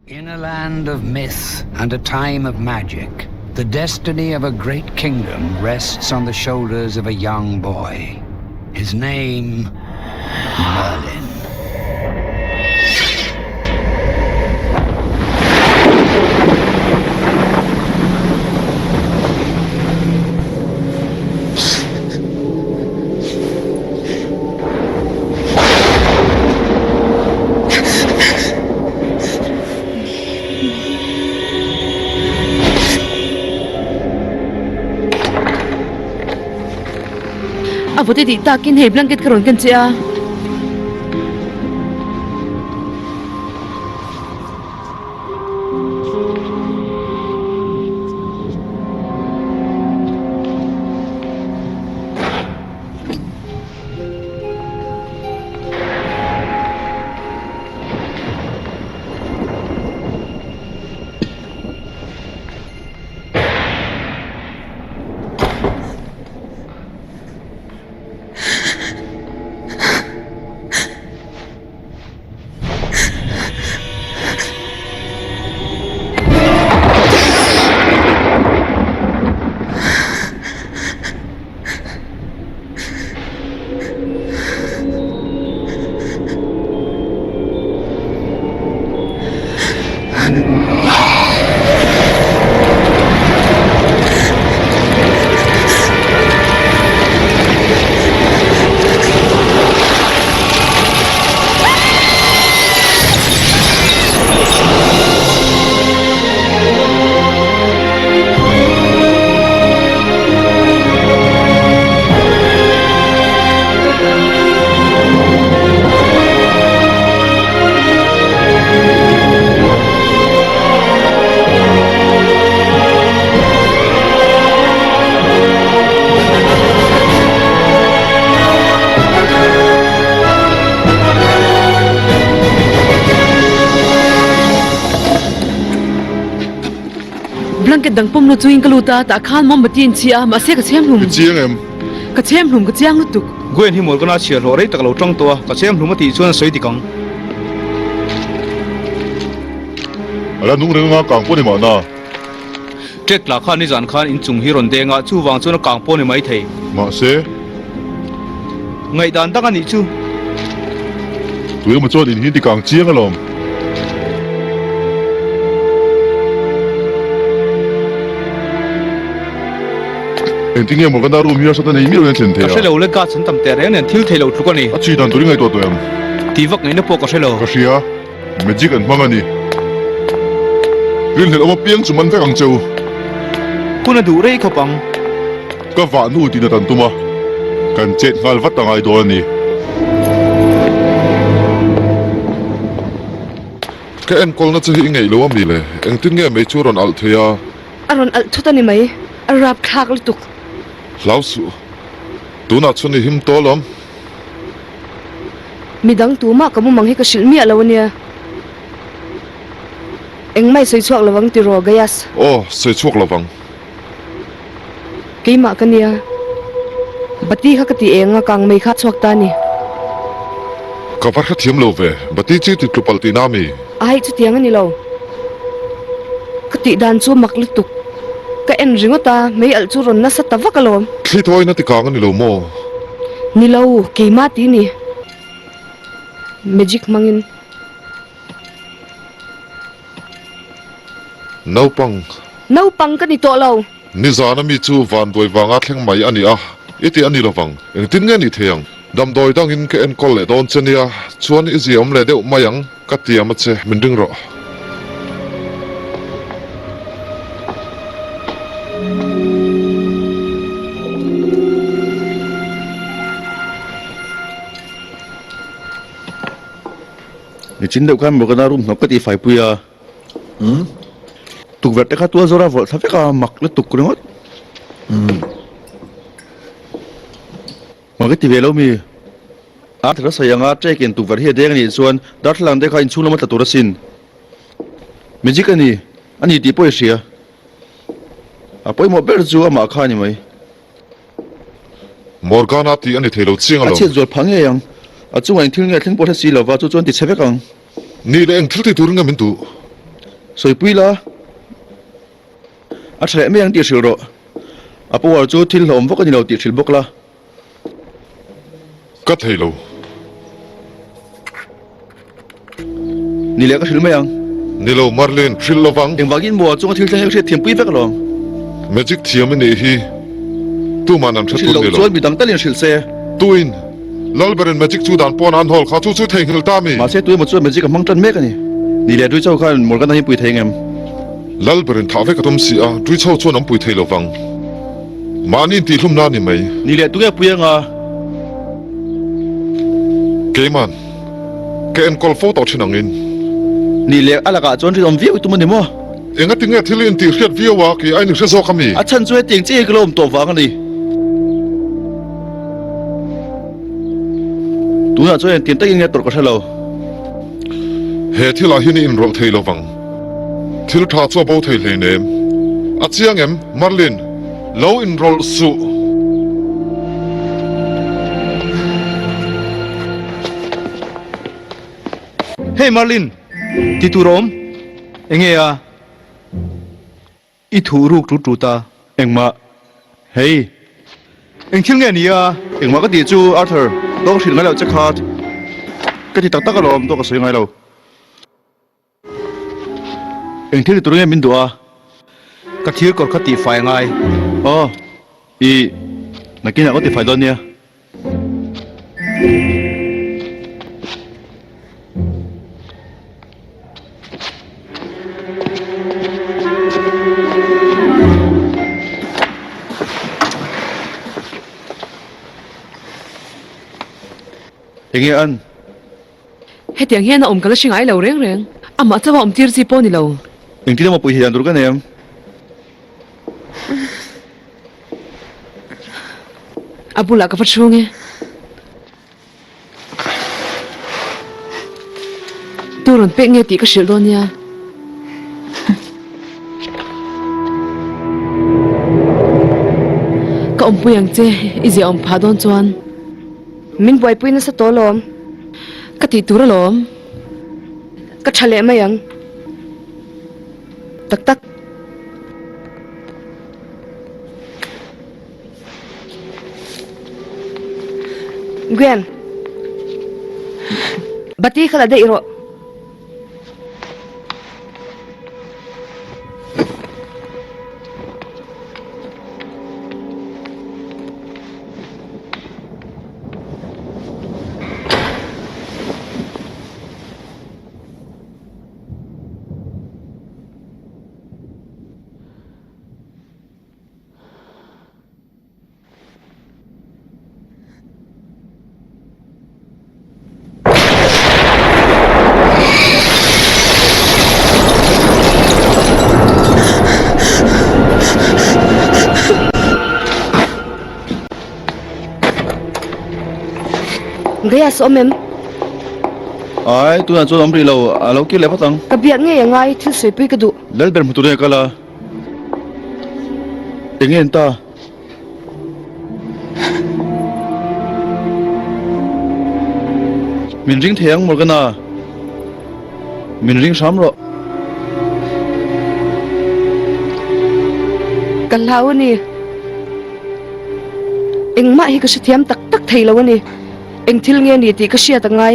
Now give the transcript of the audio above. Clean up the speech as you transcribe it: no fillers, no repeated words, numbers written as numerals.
In a land of myth and a time of magic, the destiny of a great kingdom rests on the shoulders of a young boy. His name, Merlin. A vawte tih takin hei blanket ka rawn ken che a. Blanket dang pawm lu chuin ka lut a, tah khan mawmbati an chhi a, mahse ka chhem hlum. I chiang em? Ka chhem hlum, ka chiang lutuk. Gwen hi Morgana chhiar hlawh rei tak lo tang tawh a, ka chhem hlum a tih chuan a sawi dik ang. A la nung reng anga kang pawh ni mahna. Ṭek tla khan nizan khan inchung hi rawn deng a, chuvang chuan a kang pawh ni mai thei. Mahse. Ngaihdan dang a nih chu. Tu emaw chuan in hi ti kang chiang alawm. Engtin nge Morgana room hi harsatna nei miau in a thlen thei a? Ka hre lo le, ka chhan tam teh reng nen thil thei lo tluk a ni. A chi dan tur i ngaihtuah tawh em? Tih vak ngaihna pawh ka hre lo. Ka hria. Magic an hmang a ni. Rinhlelh awm apiang chu man vek ang che u. Hun a duh rei khawp ang. Ka vah nu tih nat an tum a, kan chet nghal vat a ngai dawn a ni. Ka enkawlna che hi i ngeih lo a mi le? Engtin nge mei chu a rawn alh thei a? A rawn alh thut a ni mai, a rapthlak lutuk. Hlau suh, tunah chuan i him tawh alawm. Midang tumah ka mumang hi ka hrilh miah lo ania. Engmah i sawi chhuak lovang tiraw Gaius? Aw, sawi chhuak lovang. Keimah ka nia. Bati kha ka ti eng a, kang mei kha a chhuak ta a ni. Ka va hrethiam lo ve, Bati chi ti tlupalh tihna a mi? Ai, chutiang a ni lo. Ka tih dan chu mak lutuk. Ka en ringawt a, mei alh chu rawn nasa ta vak alawm. Thli tawina ti kang a ni lo maw? Ni lo, keimah ti ni. Magic hmangin. Naupang. Naupang ka ni tawh lo. Nizana mi chu vanduai vanga thleng mai a ni a, i tih a ni lovang. Engtin nge ni thei ang? Damdawi dangin ka enkawl leh dawn che nia, chuan i ziaawm leh deuh mai ang. Ka tiam a che, min ring rawh. Nichin deuh khan Morgana room hnawk ka tih fai pui a. Tukverh te kha tual zawr a vawlh thla vek a, mak lutuk ringawt. Mak i ti ve lo mi? A thla sawi anga trek in tukverh hi a deng anih chuan darthlalang te kha inchhung lama tla tur asin. Magic a ni, a ni tih pawh i hria. A pawimawh ber chu amah kha a ni mai. Morgana tih a ni thei lo chiang alawm. A chhiat zual phah ngei ang. A chungah eng thil nge thleng pawh hre si lova chu chuan ti chhe vek ang. Ni leh eng thil ti turin nge min duh? Sawipui la, a tha leh mai ang tih hrilh rawh. A power chu thil hlauhawm vak a ni lo tih hrilh bawk la. Ka thei lo. Ni leh ka hrilh mai ang. Ni lo Merlin, hrilh lo vang. Engvangin maw a chunga thil thleng hi ka hriat thiam pui vek alawm. Magic thiam i nih hi tuman an hre tur Hrilh loh ni lo. chuan midang talin hrilh se. Tuin Lalberin magic chu dan pawn an hawl kha chu chu theihnghilh ta mi? Mahse tuemaw chuan magic a hmang tan mek a ni. Ni leh Tuichho khan Morgana hi pui thei ngem? Lalberin thah vek a tum si a, Tuichho chuan an pui thei lo vang. Mahni intihhlumna a ni mai. Ni leh tunge pui anga? Keiman, ka enkawl fo tawh thin angin. Ni leh a lakah chuan rinawm viau i tum a ni maw? Engati nge thil i intih hriat viau a, kei ain i hre zawk a mi? A chhan chu hetiang chiah hi ka lo awm tawh vang a ni. Tunah chuan engtin takin nge tawrh ka hre lo. He thilah hian i inrawlh thei lo vang. Thil tha chu a bo thei hleinem. A chiang em, Merlin? Lo inrawlh suh. Hey Merlin! Ti tur a awm. Enge a? I thuh ruk tut tut a. Engmah. Hei. Eng thil nge ni a? Engmah ka tih chu Arthur, tawng hrilh ngai loh che kha ka ti tak tak alawm tawh ka sawi ngai lo. Eng thil ni tur nge min duh a? Ka thir kawr kha tihfai a ngai. Aw. I nakinah ka tihfai dawn nia. Enge an? Hetiang hian a awm ka la hre ngai lo reng reng. Amah chauha awm tir chi pawh ni lo. Engtin emaw pui hian tur ka nei ang. A bulah ka va chhung e. Tu rawn pek nge tih ka hrilh dawn nia. Ka awmpui ang che, i zia awm phah dawn chuan. Min buaipui nasa tawh alawm. Ka tih tur alawm. Ka tha leh mai ang. Tak tak. Gwen. Bati kha la daih rawh. Gaius awm em? Ai, tunah chuan awm rih lo, a lo kir leh phawt ang. Ka biak ngei a ngai, thil sawipui ka duh. Lalber hmu tur nge kal a? Enge an ta? Min ring thei ang Morgana. Min ring hram rawh. Ka hlau a ni. Engmah hi ka hrethiam tak tak thei lo a ni. Eng thil nge ni tih ka hriat a ngai.